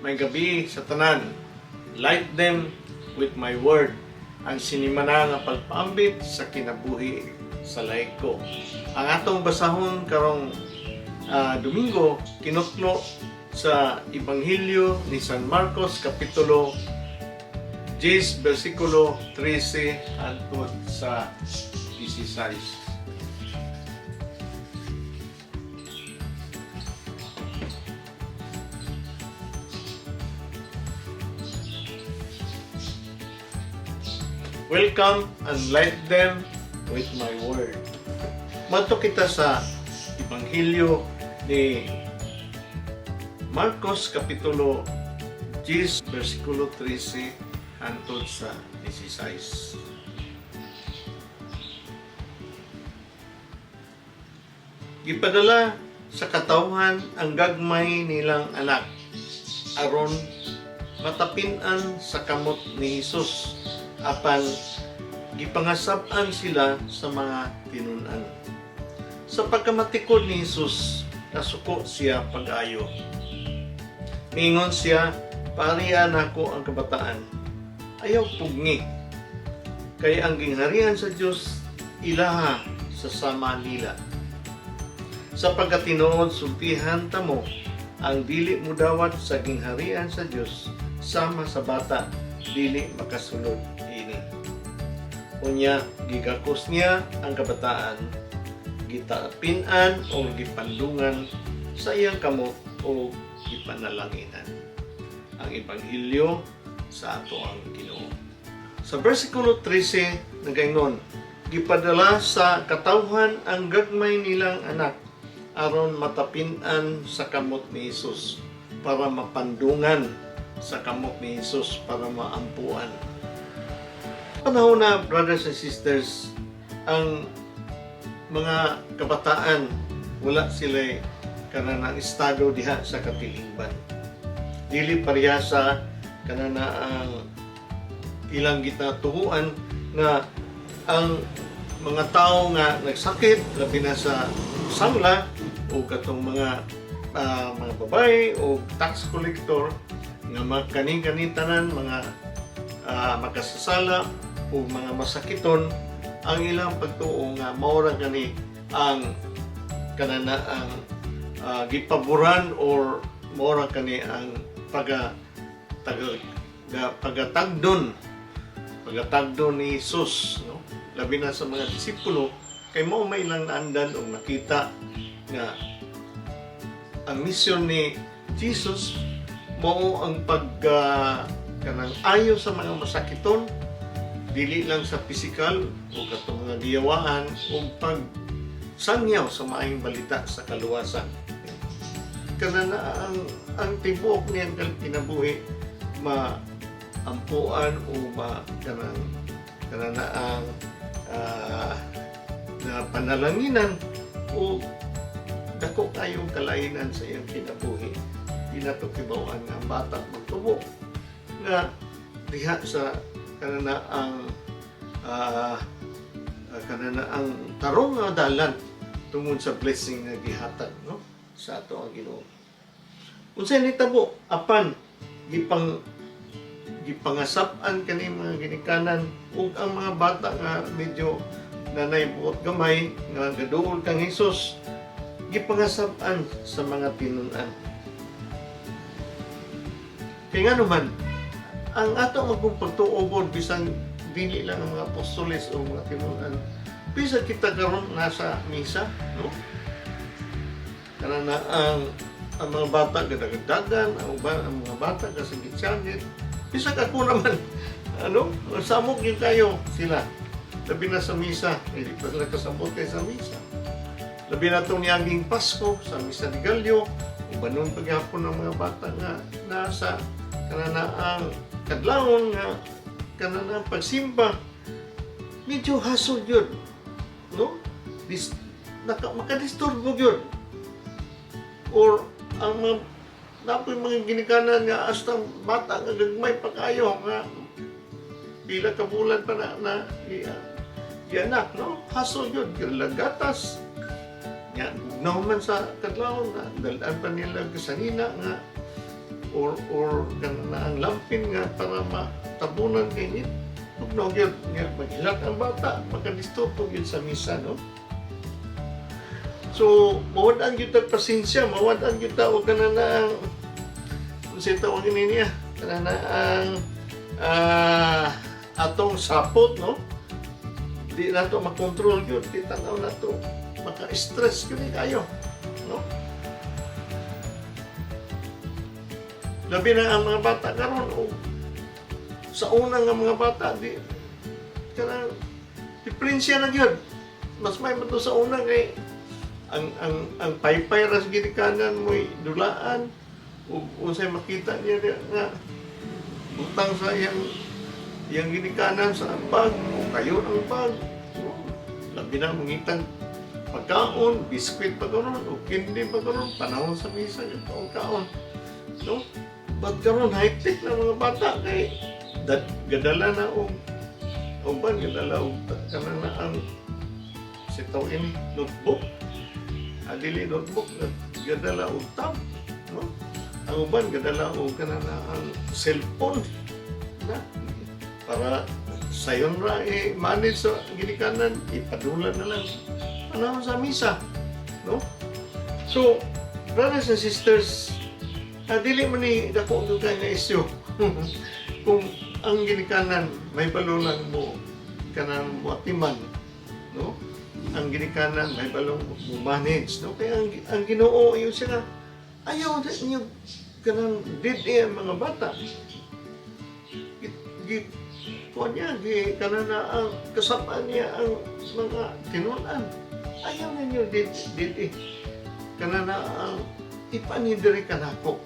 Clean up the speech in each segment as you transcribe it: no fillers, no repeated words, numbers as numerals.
May gabi sa tanan. "Light them with my word." Ang sinimana nga pagpaambit sa kinabuhi sa laiko. Ang atong basahon karong Domingo kinutlo sa Ebanghelyo ni San Marcos, kapitulo 10, versikulo 13 hangtod sa 16. Welcome and light them with my word. Madto kita sa Ebanghelyo ni Marcos, kapitulo 10, versikulo 13 hangtod sa 16. Gipadala sa katawhan ang gagmay nilang anak aron matapin-an sa kamot ni Hesus, apan gipangasab-an sila sa mga tinun-an. Sa pagkamatikod ni Hesus, nasuko siya pag-ayo. Mingon siya, "Paharia nako ang kabataan. Ayaw pugngi. Kay ang gingharian sa Dios ilaha sa sama nila. Sa pagkatinuod, sultihan ta mo, ang dili mudawat sa gingharian sa Dios sama sa bata, dili makasulod ini." Unya gigakos niya ang kabataan, gitapin-an o gipandungan sa iyang kamot o gipanalanginan. Ang Ebanghelyo sa ato ang Ginoo. Sa versikulo 13 nagaingon, gipadala sa katawhan ang gagmay nilang anak aron matapin-an sa kamot ni Hesus, para mapandungan sa kamot ni Hesus, para maampuan. Panahon na, brothers and sisters, ang mga kabataan wala sila kanang estado diha sa katilingban. Dili pareha sa kanana ang ilang ginatuhuan nga ang mga tao nga nagsakit, labi na sa sangla o katong mga babae o tax collector nga mga kani-kani tanan mga makasasala o mga masakiton, ang ilang pagtuo nga mao ra kani ang kanana ang gipaboran or mao ra kani ang pagatagdon ni Jesus, no? Labi na sa mga disipulo, kay mao may ilang naandan o nakita nga ang misyon ni Jesus mao ang pag kanang ayo sa mga masakiton, dili lang sa pisikal o katong mga giyawaan, o pag sangyaw sa maayong balita sa kaluwasan. Kana na ang tibuok niyang kinabuhi ma ampuan o ma kanang kanana ang na panalanginan o dako kayong kalainan sa iyang kinabuhi. Di nato kibaw-an nga ang bata magtubo nga diha sa kanana ang kanana ang tarong nga dalan tungod sa blessing nga gihatag, no, sa ato ang Ginoo. Unsay nitabo? Apan gipangasab-an kani mga ginikanan ug ang mga bata nga medyo nanay buot gamay nga gaduol kang Hesus, gipangasab-an sa mga tinun-an. Kay nga naman, ang ato magkong pagtuo gud, bisan dili lang ang mga apostoles o mga tinun-an, bisan kita karon nasa misa, no? Kana na ang mga bata gadagdagan, ang uban ang mga bata kasagit-sagit. Bisag ako naman, ano, samok yun kayo sila. Labi na sa misa, hindi pa sila kasabot kay sa misa. Labi na itong niaging Pasko, sa Misa de Gallo, ubanon paghapon ng mga bata nga nasa kanana ang kadlawon nga kanana pagsimba, medyo hasol yun, no? Makadisturbo yun or ang mga napoy mga ginikanan nga hasta bata nga gagmay pa kayo nga pila ka bulan pa na na gianak, no? Hasol yun gatas nga gugnaw man sa kadlawon nga dalan pa nila sanina nga. or kana ang lampin nga para matabunan kay ni tugnaw gyud nga maghilak ang bata, makadisturbo gyud sa misa, no? So mawad-an gyud ta pasensya, mawad-an gyud ta og kana na ang, unsay tawag ini niya, kana na ang atong sapot, no? Di nato makontrol gyud, di tan-aw nato, maka-stress gyud ni kayo, no? Labi na ang mga bata karon o sa una nga mga bata, di kanang diferensya na gyud. Mas may man to sa una kay ang paypay ra sa ginikanan mo'y dulaan ug unsay makita niya di nga butang sa iyang iyang ginikanan sa bag o kayo ang bag. Labi na mangitang pagkaon, biskwit pa karon o candy pa karon panahon sa misa gyud ang kaon, no? But karon high-tech na mga bata kay gadala na og uban, gadala og kanang na ang sitaw ini notebook, adili notebook, gadala og tab, no? Ang uban gadala og kanang na ang cellphone na para sayon ra eh manage sa ginikanan, ipadula na lang panahon sa misa, no? So brothers and sisters, dili man ni dako gyud kay nga issue kung ang ginikanan may balo lang mo kanang moatiman, no? Ang ginikanan may balong mo manage, no? Kaya ang Ginoo ayon siya nga ayaw na inyo kanang did ang mga bata. Gi kuan niya, gi kanang na ang kasabaan niya ang mga tinun-an. Ayaw ninyo did did eh. Kana na ang ipanhi diri kanako.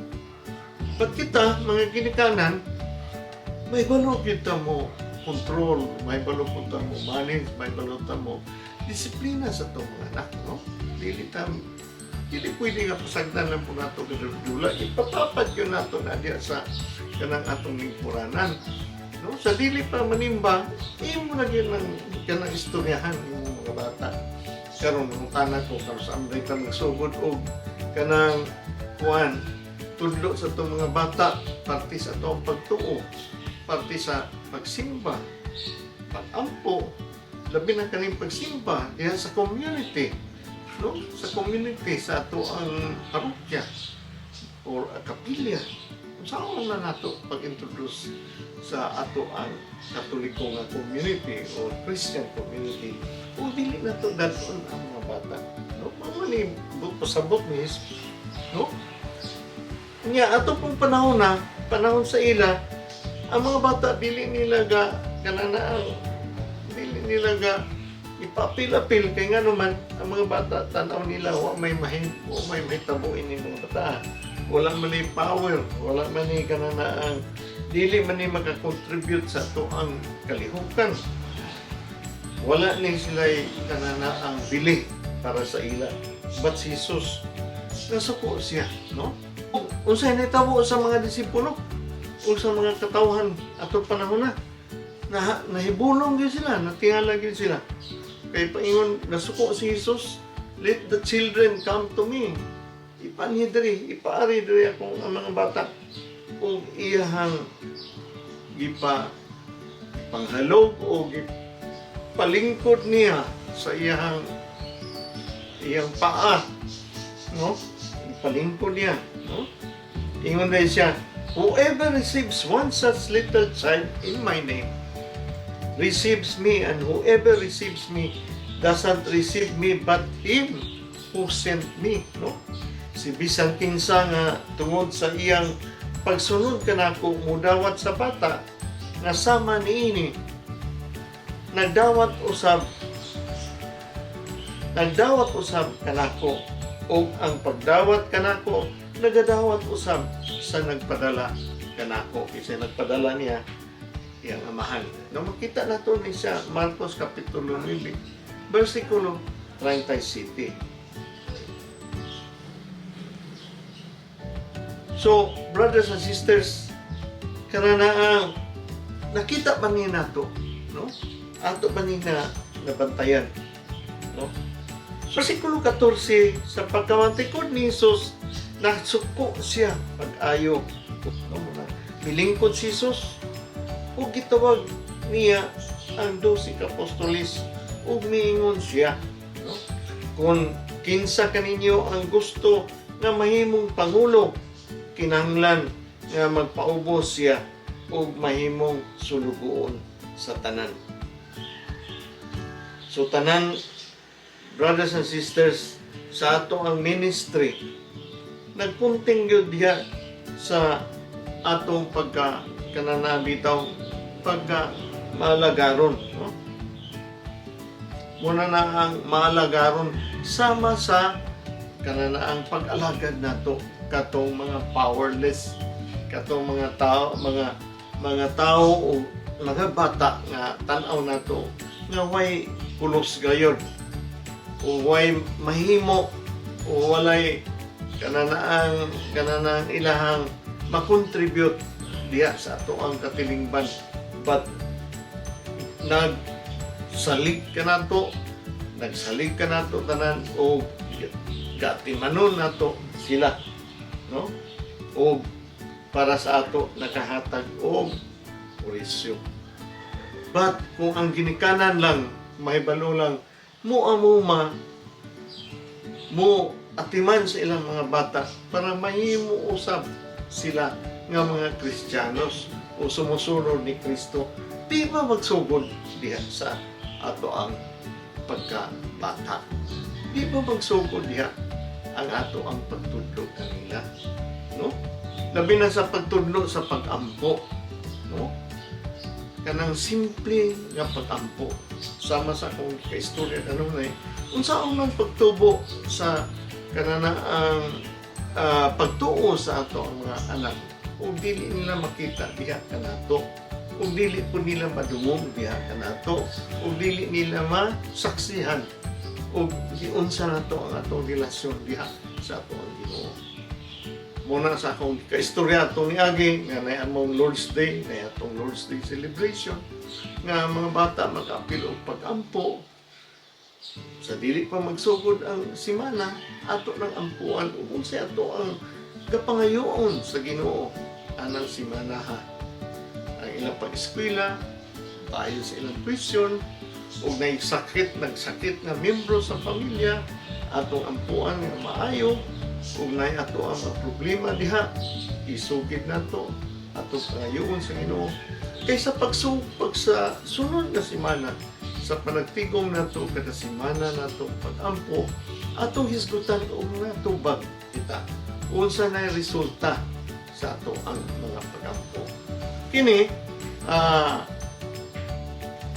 But kita, mga ginikanan, may balo kita mo control, may balo kita mo manage, may balo ta mo disiplina sa itong mga anak, no? Dili ta, dili pwede nga pasagdan lang po nato gadula, ipatapad yun nato na diya sa kanang atong lingkuranan. No? Sa dili pa manimba, imo na gyud ng kanang istoryahan imong mga bata. Karon mangutana ko karon sa Amerika, nagsugod og kanang kuan, tudlo sa itong mga bata parte sa atong pagtuo, parte sa pagsimba, pagampo, labi na kaning pagsimba diha sa community, no? Sa community, sa ato ang parokya or kapilya. Unsaon na nato pag-introduce sa ato ang Katoliko nga community or Christian community kung dili nato dad-on ang mga bata, no? Mao ni pasabot ni Jesus, no? Nya ato pong panahon na panahon sa ila, ang mga bata dili nila ga kanana ang dili nila ga ipapil-apil kay nga naman ang mga bata, tan-aw nila wa may mahitabo ini mga bata, wala man ni power, wala man ni kanana ang dili man ni makakontribute sa ato ang kalihukan, wala ni sila kanana ang bili para sa ila. But si Jesus, nasuko siya, no? Unsay nitabo sa mga disipulo o sa mga katawhan atong panahon na, na nahibulong gyud sila, natingala gyud sila kay paingon nasuko si Jesus, "Let the children come to me." Ipanhi diri, ipaari diri akong ang mga bata. Ug iyahang gipa panghalog o gipalingkod niya sa iyahang iyang paa, no? Ipalingkod niya, no? Ingon din siya, "Whoever receives one such little child in my name receives me, and whoever receives me doesn't receive me but him who sent me," no? Si bisan kinsa nga tungod sa iyang pagsunod kanako mudawat sa bata nga sama niini, nagdawat usab kanako, ug ang pagdawat kanako, nagadawat usab sa nagpadala kanako. Kasi nagpadala niya iyang amahan. No, makita nato ni sa Marcos kapitulo 9 versikulo 37. So, brothers and sisters, kana na ang nakita ba ni nato, no? Ato ba ni na nabantayan, no? So, versikulo 14, sa pagkamantikod ni Jesus, nasuko siya pag-ayo. paglingkod, no? Muna milingkod si Jesus ug gitawag niya ang 12 ka apostoles ug miingon siya, no? "Kung kinsa kaninyo ang gusto nga mahimong pangulo, kinahanglan nga magpaubos siya ug mahimong sulugoon sa tanan." So tanan, brothers and sisters, sa ato ang ministry, nagpunting gyud diha sa atong pagka kanana bitaw pagka maalagaron, no? Muna na ang maalagaron sama sa kanana ang pag-alagad nato katong mga powerless, katong mga tao, mga tao o mga bata nga tan-aw nato nga way pulos gayon o way mahimo o walay kananaang ilahang makontribute diha sa ato ang katilingban, but nagsalig ka nato, nagsalig ka nato tanan o gatimanon nato sila, no? O para sa ato nakahatag og orisyo. But kung ang ginikanan lang mahibalo lang mo amo ma mo atiman sa ilang mga bata para mahimo usab sila nga mga Kristiyanos o sumusunod ni Kristo, di ba magsugod diha sa ato ang pagkabata? Di ba magsugod diha ang ato ang pagtudlo kanila, no? Labi na sa pagtudlo sa pag-ampo, no? Kanang simple nga pag-ampo. Sama sa akong kaistorya kanunay, unsaon man pagtubo sa kanana ang pagtuo sa ato ang mga anak ug dili nila makita diha kanato, ug dili po nila madungog diha kanato, ug dili nila masaksihan ug giunsa nato ang atong relasyon diha sa ato ang Ginoo? Muna sa akong kaistorya atong niagi nga nay among Lord's Day, nay atong Lord's Day celebration nga mga bata makaapil og pag-ampo sa dili pa magsugod ang simana. Ato nang ampuan ug unsay ato ang kapangayoon sa Ginoo anang simana ha, ang ilang pag-eskwela, bayad sa ilang tuition, ug nagsakit nagsakit nga membro sa pamilya, atong ampuan nga maayo, ug nay ato ang mga problema diha, isugid nato, atong pangayoon sa Ginoo kaysa pagsupag sa sunod na semana. Sa panagtigom nato kada semana nato pag-ampo, atong hisgutan og natubag kita, unsa na resulta sa ato ang mga pag-ampo. Kini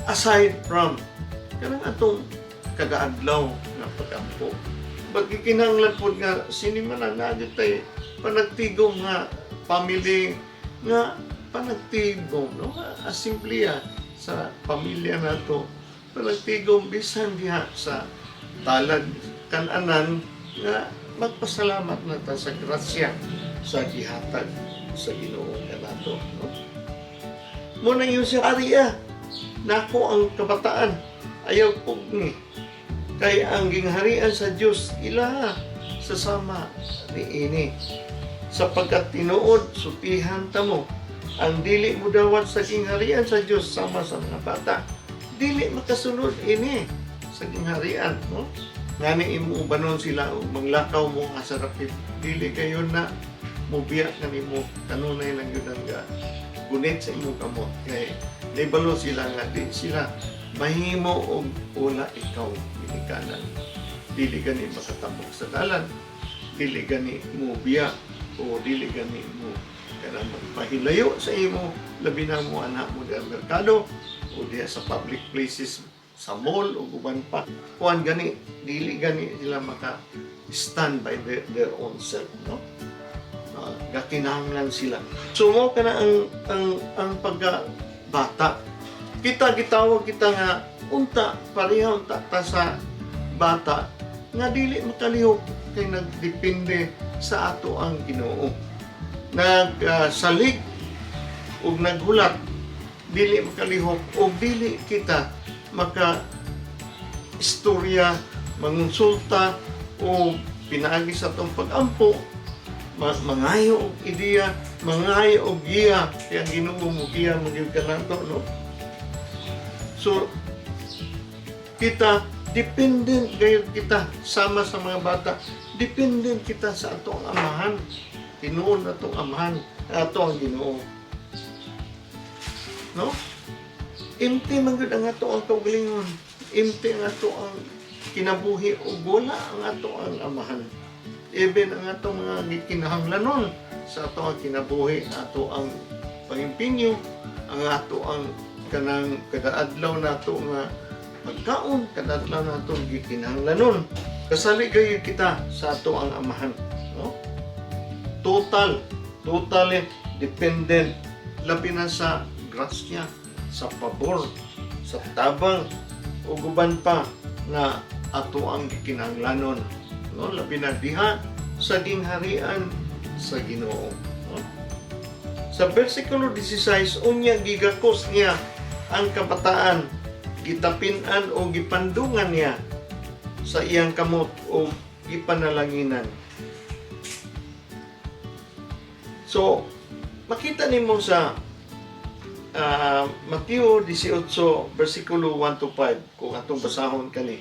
aside from kanang atong kada adlaw nga pag-ampo. But gikinahanglan pod nga sini man ang naa tay panagtigom nga family nga panagtigom, no? Asimplya sa pamilya nato, panagtigom bisan diha sa talad kananan nga magpasalamat na ta sa grasya sa gihatag sa Ginoo kanato, no? Mo na yun siya, "Ariya nako ang kabataan, ayaw pugni, kay ang gingharian sa Dios ila sa sama niini. Sapagkat tinuod sultihan ta mo, ang dili mo dawat sa gingharian sa Dios sama sa mga bata, dili makasulod ini sa gingharian," no? Ngani imo ubanon sila ug manglakaw mo nga sa rapid, dili kayo na mubiya kanimo, kanunay lang yun ang ga gunit sa imong kamot kay naibalo sila nga di sila mahimo og wala ikaw ginikanan. Dili gani makatabok sa dalan, dili gani mo biya o dili gani mo kanang magpahilayo sa imo, labi na mo anak mo diha merkado o diha sa public places, sa mall o uban pa. Kuan gani, dili gani sila maka stand by their own self, no? Gakinahanglan sila. So mo kana ang pagka bata. Kita gitawag kita nga unta pareha unta ta sa bata nga dili makalihok kay nagdepende sa ato ang Ginoo. Nagsalig ug naghulat, dili makalihok og dili kita maka istorya, mangonsulta o pinaagi sa atong pag-ampo, mangayo og ideya. Mangayo og giya kay ang Ginoo mo giya man gyud kanato, no? So kita, dependent gayud kita sama sa mga bata. Dependent kita sa atong Amahan. Tinuod atong Amahan, ato ang Ginoo. No? Empty man gyud ang ato ang kaugalingon. Empty ang ato ang kinabuhi ug wala ang ato ang Amahan. Even ang atong mga gikinahanglanon sa ato ang kinabuhi, ato ang pangimpinyo, ang ato ang kanang kada adlaw nato nga pagkaon, kada adlaw nato gikinahanglanon. Kasalig gayud kita sa ato ang Amahan, no? Totally dependent, labi na sa grasya, sa pabor, sa tabang ug uban pa nga ato ang gikinahanglanon, no? Labi na diha sa gingharian sa Ginoo, no? Sa versikulo 16, unya gigakos niya ang kabataan, gitapin-an o gipandungan niya sa iyang kamot o gipanalanginan. So, makita nimo sa Mateo 18 versikulo 1 to 5 kung atong basahon kani.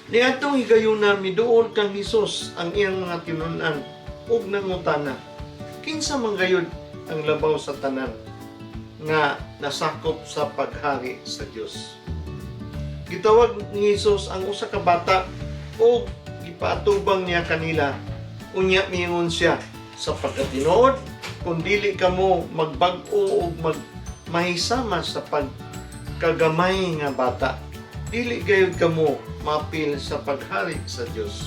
Niadtong higayuna, miduol kang Hesus ang iyang mga tinun-an ug nangutana, "Kinsa man gayud ang labaw sa tanan nga nasakop sa paghari sa Dios?" Gitawag ni Hesus ang usa ka bata ug gipaatubang niya kanila. Unya miingon siya, "Sa pagkatinuod, kung dili kamo magbag-o ug mag mahisama sa pagkagamay nga bata, dili gayud kamo mapil sa paghari sa Dios.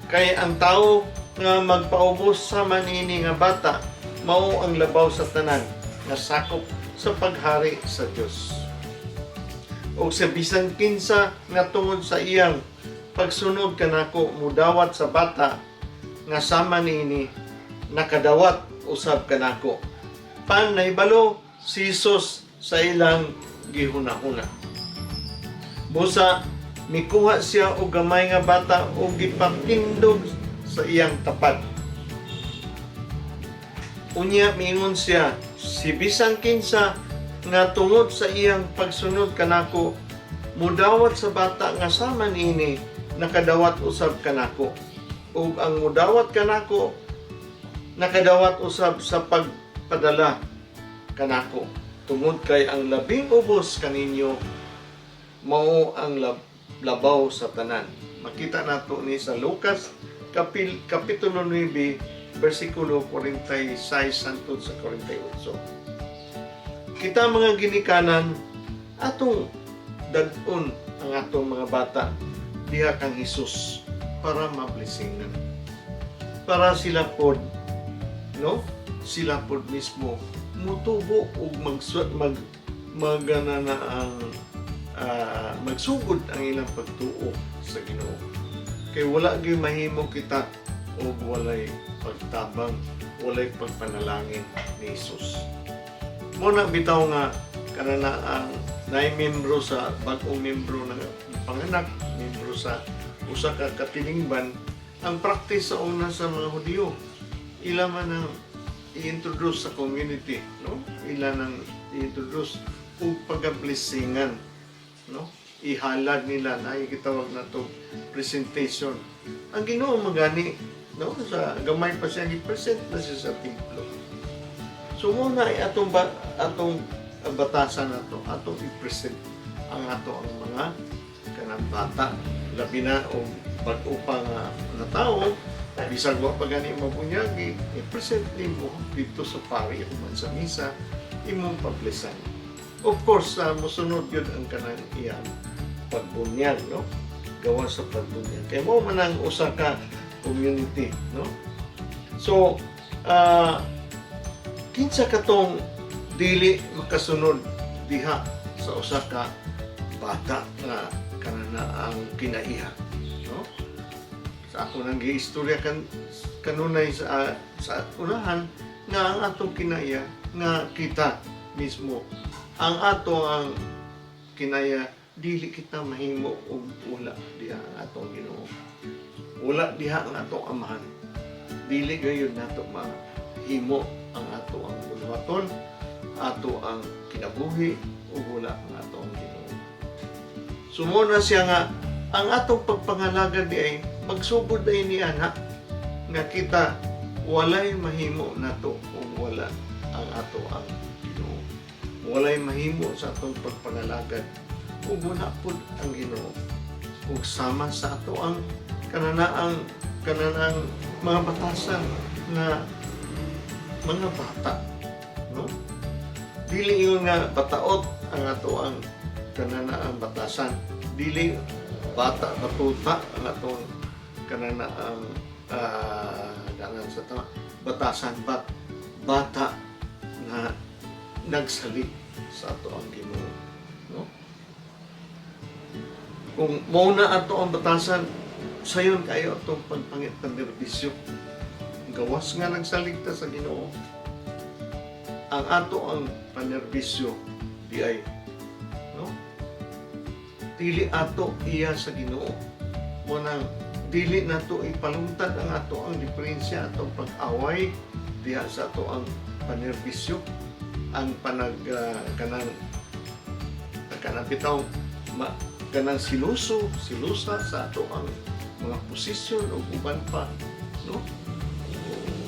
Kay ang tao nga magpaubos sama niini nga bata, mao ang labaw sa tanan nga sakop sa paghari sa Dios. O sa bisan kinsa nga tungod sa iyang pagsunod kanako mudawat sa bata nga sama niini, nakadawat usab kanako." Pan nahibalo si Jesus sa ilang gihunahuna. Busa mikuha siya og gamay nga bata ug gipatindog sa iyang tapad. Unya miingon siya, "Si bisan kinsa nga tungod sa iyang pagsunod kanako mudawat sa bata nga sama niini, nakadawat usab kanako. Ug ang mudawat kanako, nakadawat usab sa pagpadala kanako. Tungod kay ang labing ubos kaninyo mao ang labaw sa tanan." Makita nato ni sa Lucas kapitulo 9 versikulo 46 hangtod sa 48. Kita mga ginikanan, atong dad-on ang atong mga bata diha kang Hesus para mablessingan. Para sila pod, no? Sila pod mismo mutubo ug mag mag magana na ang magsugod ang ilang pagtuo sa Ginoo. Kay wala gyud mahimo kita og walay pagtabang, walay pagpanalangin ni Jesus. Mo na bitaw nga kanana ang naay membro sa bag-ong membro ng panganak, membro sa usa ka katilingban, ang practice sa una sa mga Hudiyo, ila man ang i-introduce sa community, no? Ila nang i-introduce ug pagablessingan, no? Ihalad nila na gitawag na to presentation. Ang Ginoo magani, no? Sa gamay pa siya, gi-present na siya sa templo. So mo na ay atong batasan nato, atong i-present ang ato ang mga kanang bata, labi na og bag-o pa nga na tao, bisag wa pa gani mabunyagi, i-present nimo dito sa pari man sa misa, imong pablisan. Of course, mosunod yun ang kanang iyang pagbunyag, no? Gawa sa pagbunyag kay mo man ang usa ka community, no? So kinsa katong dili makasunod diha sa usa ka bata nga kanana ang kinaiha, no? Sa ako nang giistorya kan kanunay sa unahan nga ang atong kinaiya nga kita mismo ang ato ang kinaya, dili kita mahimo og wala diha ang atong Ginoo, wala diha ang atong Amahan. Dili gayud nato mahimo ang ato ang buhaton, ato ang kinabuhi ug wala ang ato ang Ginoo. So mao na siya nga ang atong pagpangalagad di ay magsugod ay ni ana nga kita walay mahimo nato kung wala ang ato ang Ginoo. Walay mahimo sa atong pagpangalagad ug wala pud ang Ginoo. Ug sama sa ato ang kananaang mga batasan na mga bata, no? Dili ingon nga bataot ang ato ang kananaang batasan, dili bata batuta ang atong kananaang kanan sa tama batasan, but bata nga nagsalig sa ato ang Ginoo, no? Kung mao na ato ang batasan, sayon kayo atong pagpangit panerbisyo. Gawas nga nagsalig ta sa Ginoo, ang ato ang panerbisyo di ay, no, dili ato iya sa Ginoo. Mao nang dili nato ipalungtad ang ato ang diferensya, atong pag-away diha sa ato ang panerbisyo, ang panag kanang kanang bitaw ma, kanang siluso silusa sa ato ang mga posisyon o uban pa, no?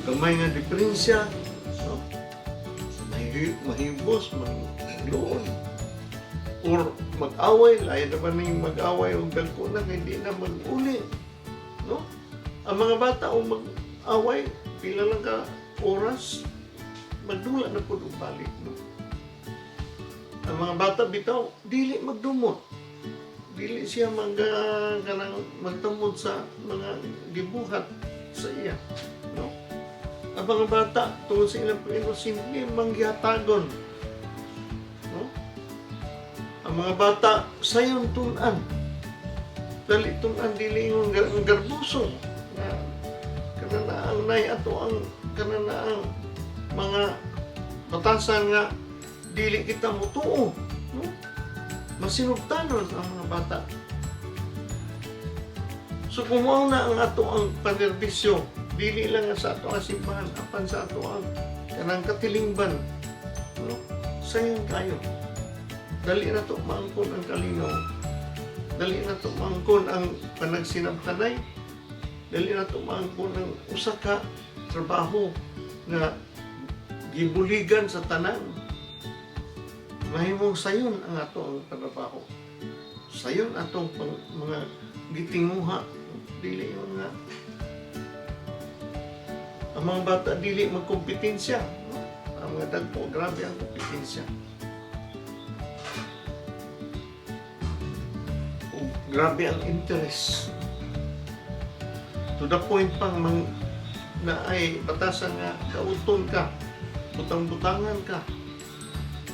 Gamay nga diferensya, no, mahibos, magluon or mag-away. Lain naman ning mag-away og dagko na kay hindi na mag-uli, no? Ang mga bata o mag-away, pila lang ka oras, magdula na pud og balik, no? Ang mga bata bitaw dili magdumot, dili siya mag kanang magtamod sa mga gibuhat sa iya, no? Ang mga bata, tungod sa ilang pag-inosente, manggihatagon, no? Ang mga bata sayon tun-an, dali tun-an, dili yung garbuso na kananaang nay ato ang kananaang mga batasan nga dili kita mutuo, no? Masinugtanon ang mga bata. So kung mao na ang ato ang panerbisyo, dili lang sa ato ang simbahan apan sa ato ang kanang katilingban, no, sayon kayo. Dali na to maangkon ang kalinaw, dali na to maangkon ang panagsinabtanay, dali na to maangkon ang usa ka trabaho nga gibuligan sa tanan. Mahimong sayon ang ato ang trabaho, sayon atong mga gitinguha. Dili yun nga ang mga bata dili magkompetensya, no? Ang mga dagko, grabe ang kompetensya o grabe ang interest, to the point pang mang na ay batasan nga kauton ka, butang-butangan ka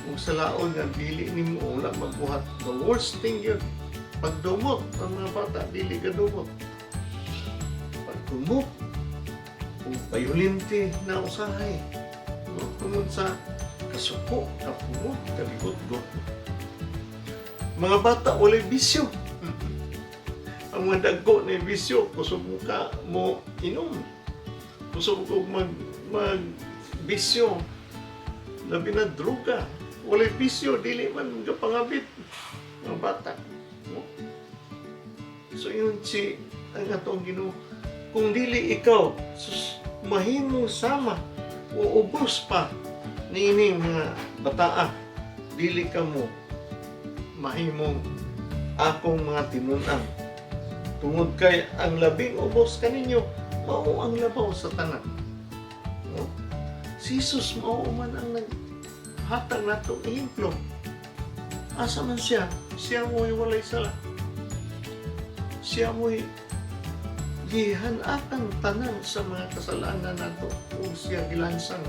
ug sa laon nga dili nimo wala magbuhat. The worst thing yun, pagdumot. Ang mga bata dili ka dumot, pagdumot ug bayolente na usahay, no? Tungod sa kasuko, kapungot, kaligot-got. Mga bata walay bisyo. Ang mga dagko na bisyo, kusog mo ka mo inom, kusog ko mag mag bisyo, labi na droga. Walay bisyo, dili man gapangabit mga bata, no? So yun si ang atong Ginoo, kung dili ikaw sus, mahimo sama o ubos pa niining mga bataa, dili ka mo mahimong akong mga tinun-an, tungod kay ang labing ubos kaninyo mao ang labaw sa tanan, no? Si Jesus mao man ang naghatag nato ehemplo. Asa man siya? Siya mo'y walay sala, siya mo'y gihan-akan tanan sa mga kasalanan nato ug siya gilansang.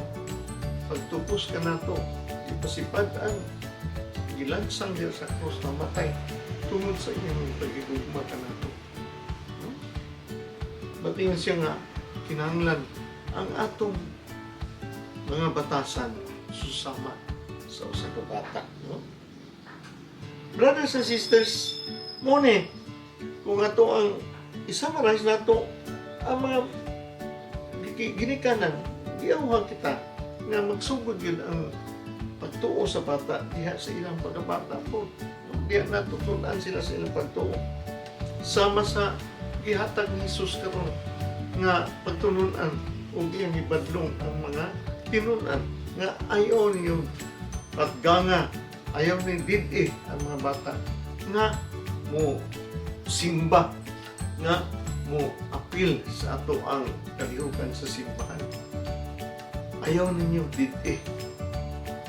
Pagtupos kanato, ipasipad-an, gilansang diya sa krus, namatay tungod sa iyang pagigugma kanato, no? Ba't siya nga kinahanglan ang atong mga batasan susama sa usa ka bata, no? Brothers and sisters, mao ni kung ato ang i-summarize nato ang mga Ginikanan, giyawhag kita nga magsugod yun ang pagtuo sa bata diha sa ilang pagkabata po. Diha natutun-an sila sa ilang pagtuo. Sama sa gihatag ni Jesus karon nga pagtulunan ug iyang gibadlong ang mga tinun-an nga ayaw ninyo patganga, ayaw ni did ang mga bata nga mo simba, nga mo apil sa ato ang kalihukan sa simbahan. Ayaw ninyo did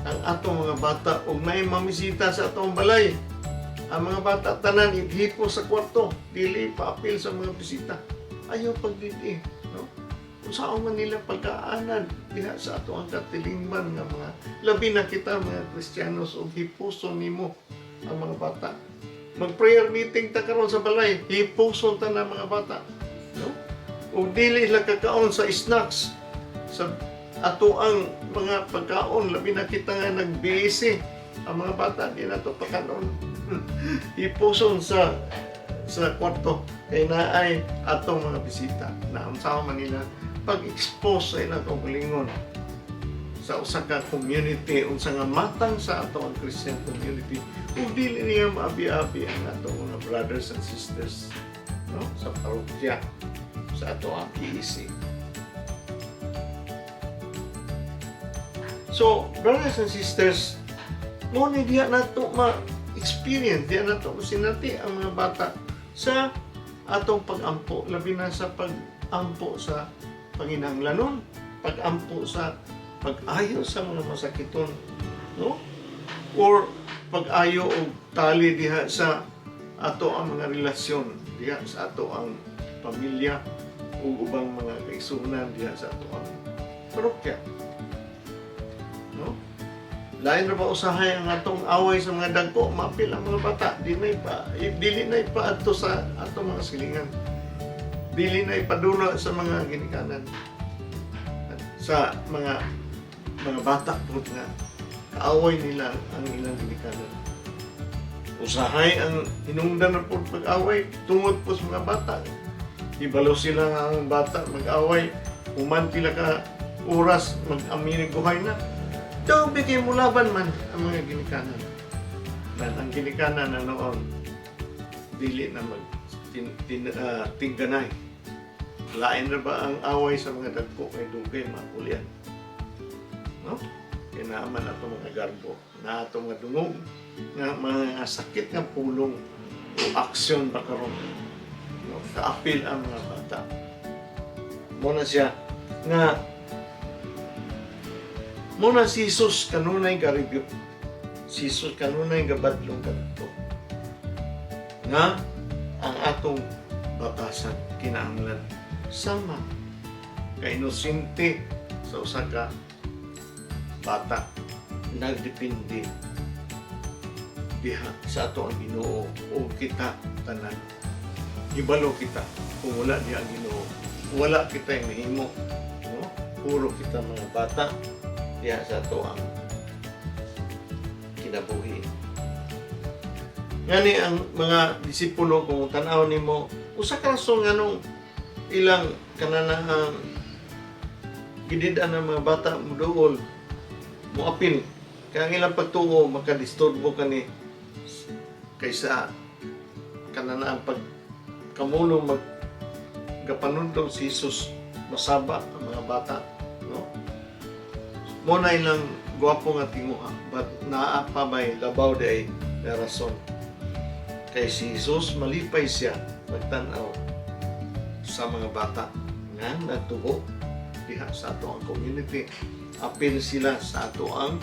ang atong mga bata. Ug may mamisita sa atong balay, ang mga bata tanan idhipo sa kwarto, dili paapil sa mga bisita. Ayaw pagdidi, no? Kung saan man nila pagkaanan diha sa ato ang katilingban nga mga, labi na kita mga Kristiyanos, og hipuson nimo ang mga bata. Mag-prayer meeting ta karon sa balay, hipuson ta na mga bata, no? Ug dili sila kakaon sa snacks, sa ato ang mga pagkaon, labi na kita nga nag-busy. Ang mga bata di na to pakanon, hipuson sa kwarto kay naay atong mga bisita na unsa man nila pag-expose sa ilang kaugalingon sa usa ka community, unsa nga matang sa ato ang Christian community, ug dili niya maabi-abi ang atong mga brothers and sisters, no, sa parokya, sa ato ang PEC. So, brothers and sisters, mo ni diha nato ma-experience, diha nato masinati ang mga bata sa atong pag-ampo, labi na sa pag-ampo sa panginahanglanon, pag-ampo sa pag-ayo sa mga masakiton, no? Or pag-ayo og tali diha sa ato ang mga relasyon, diha sa ato ang pamilya ug ubang mga kaigsuonan diha sa ato ang parokya. No? Lain ra ba usahay ang atong away sa mga dagko, maapil ang mga bata, di na ipa, dili na ipaadto sa atong mga silingan. Dili na ipadula sa mga ginikanan. Sa mga bata po nga kaaway nila ang ilang ginikanan. Usahay ang hinungdan na po pag-away tungod po sa mga bata. Ibalo sila nga ang bata mag-away, human pila ka oras mag-aminiguhay na. Daw kay mulaban man ang mga ginikanan. Dan ang ginikanan na noon dili na mag tin, tin, ah, tingganay. Lain na ba ang away sa mga dagko kay dugay makulian? No? Kay naaman ato mga garbo, na ato mga dungog, nga mga sakit nga pulong o aksyon ba karon. No? Kaapil ang mga bata. Muna siya nga muna si Jesus kanunay garibyo. Si Jesus kanunay gabadlong kadto. Nga ang atong batasan kinahanglan sama ka inosente sa usa ka bata, nagdepende diha sa ato ang Ginoo o kita tanan. Ibalo kita kung wala diha ang Ginoo, wala kita yung mahimo, no? Puro kita mga bata diha sa ato ang kinabuhi. Ngani ang mga disipulo, kung tan-aw nimo, usa ka rason nganong ilang kananahang gidid-an ng mga bata muduol, muapil, kaya ang ilang pagtuo makadisturbo kani kaysa kananaan pag kamulong mag gapanundong si Jesus, masaba ang mga bata, no? Mo na ilang gwapo nga tinguha, but naa pa may labaw day na rason kay si Jesus malipay siya magtan-aw sa mga bata nga nagtubo diha sa ato ang community. Apil sila sa ato ang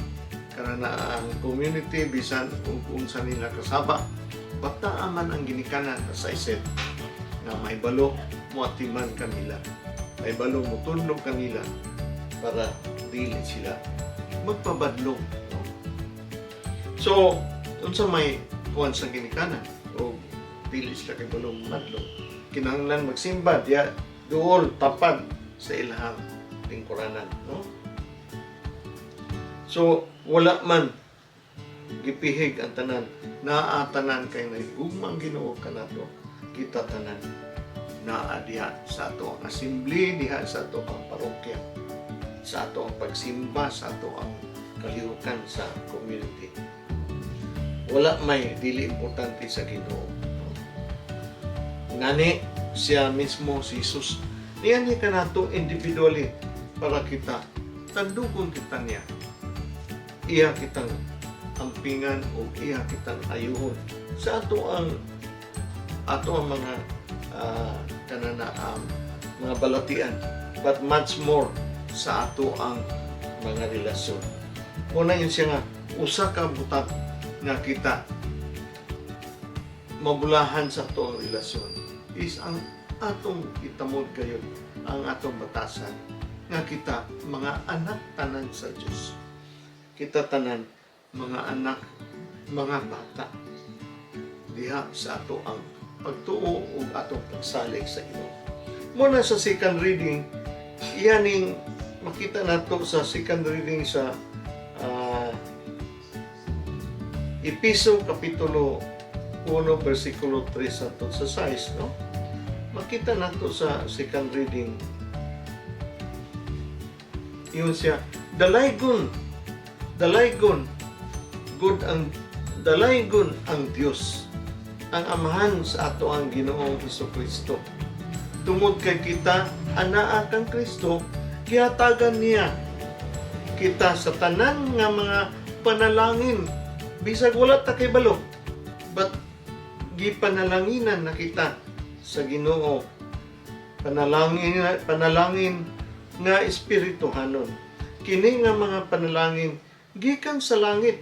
kananaang community bisan kung unsa nila kasaba. Bata man ang ginikanan sa iset nga may balo moatiman kanila, may balo motudlo kanila para dili sila magpabadlong, no? So unsa may kuan sa ginikanan o dili sila kay balong madlong, kinahanglan magsimba diya, duol, tapad sa ilahang lingkuranan, no? So wala man gipihig ang tanan, naa tanan kay nagugma ang Ginoo kanato. Kita tanan Naa diha sa ato ang assembly, diha sa ato ang parokya, sa ato ang pagsimba, sa ato ang kalihukan sa community. Wala may dili importante sa Ginoo. Ngani siya mismo, si Jesus, niya ni kanato individually para kita tandugon kita niya. Iya kitang ampingan o iya kitang ayuhon sa ato ang mga kanana mga balatian, but much more sa ato ang mga relasyon. Una yun siya nga usa ka butang nga kita mabulahan sa ato ang relasyon is ang atong itamod kayo ang atong batasan nga kita mga anak tanan sa Dios. Kita tanan mga anak, mga bata diha sa ato ang pagtuo ug atong pagsalig sa Ginoo. Muna sa second reading, iyaning makita nato sa second reading sa Epeso kapitulo 1 versikulo 3 hangtod sa 6, no? Makita nato sa second reading yun siya, dalaygon, dalaygon good ang dalaygon ang Dios, ang Amahan sa ato ang Ginoong Kristo, tungod kay kita anaa kang Kristo, gihatagan niya kita sa tanan nga mga panalangin. Bisag wala ta kabalo, but gipanalanginan na kita sa Ginoo, panalangin, panalangin nga espirituhanon. Kini nga mga panalangin gikan sa langit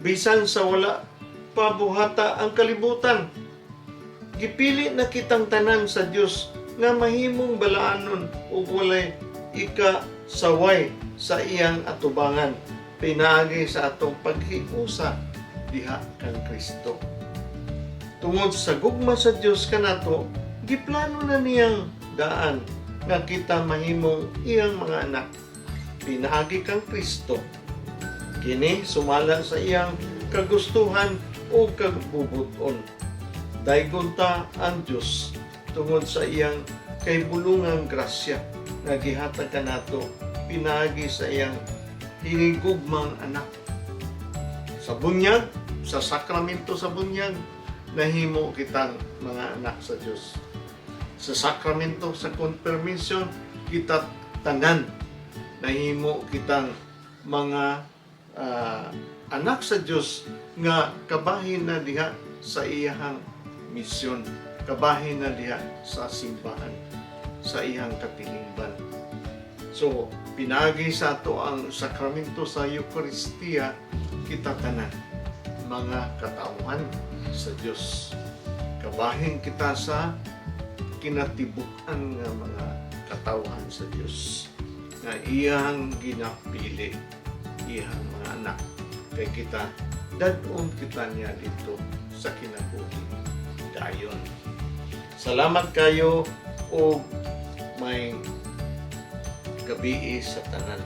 bisan sa wala pa buhata ang kalibutan. Gipili na kitang tanan sa Dios nga mahimong balaanon ug walay ikasaway sa iyang atubangan pinaagi sa atong paghiusa diha kang Kristo. Tungod sa gugma sa Dios kanato, giplano na niyang daan nga kita mahimong iyang mga anak pinaagi kang Kristo. Kini sumala sa iyang kagustuhan o kabubuton. Daygon ta ang Dios tungod sa iyang kaybulungang grasya nga gihatag kanato pinaagi sa iyang hinigugmang anak. Sa bunyag, sa sakramento sa bunyag, nahimo kitang mga anak sa Dios. Sa sakramento sa confirmation, kita tanan nahimo kitang mga anak sa Dios nga kabahin na diha sa iyahang misyon, kabahin na diha sa simbahan, sa iyang katilingban. So, pinaagi sa ato ang sakramento sa Eucharistia, kita tanan mga katauhan sa Dios. Kabahin kita sa kinatibuk-an nga mga katawhan sa Dios nga iyang ginapili, iyang mga anak, kay kita dad-on kita niya dito sa kinabuhi dayon. Salamat kayo ug maayong gabii sa tanan.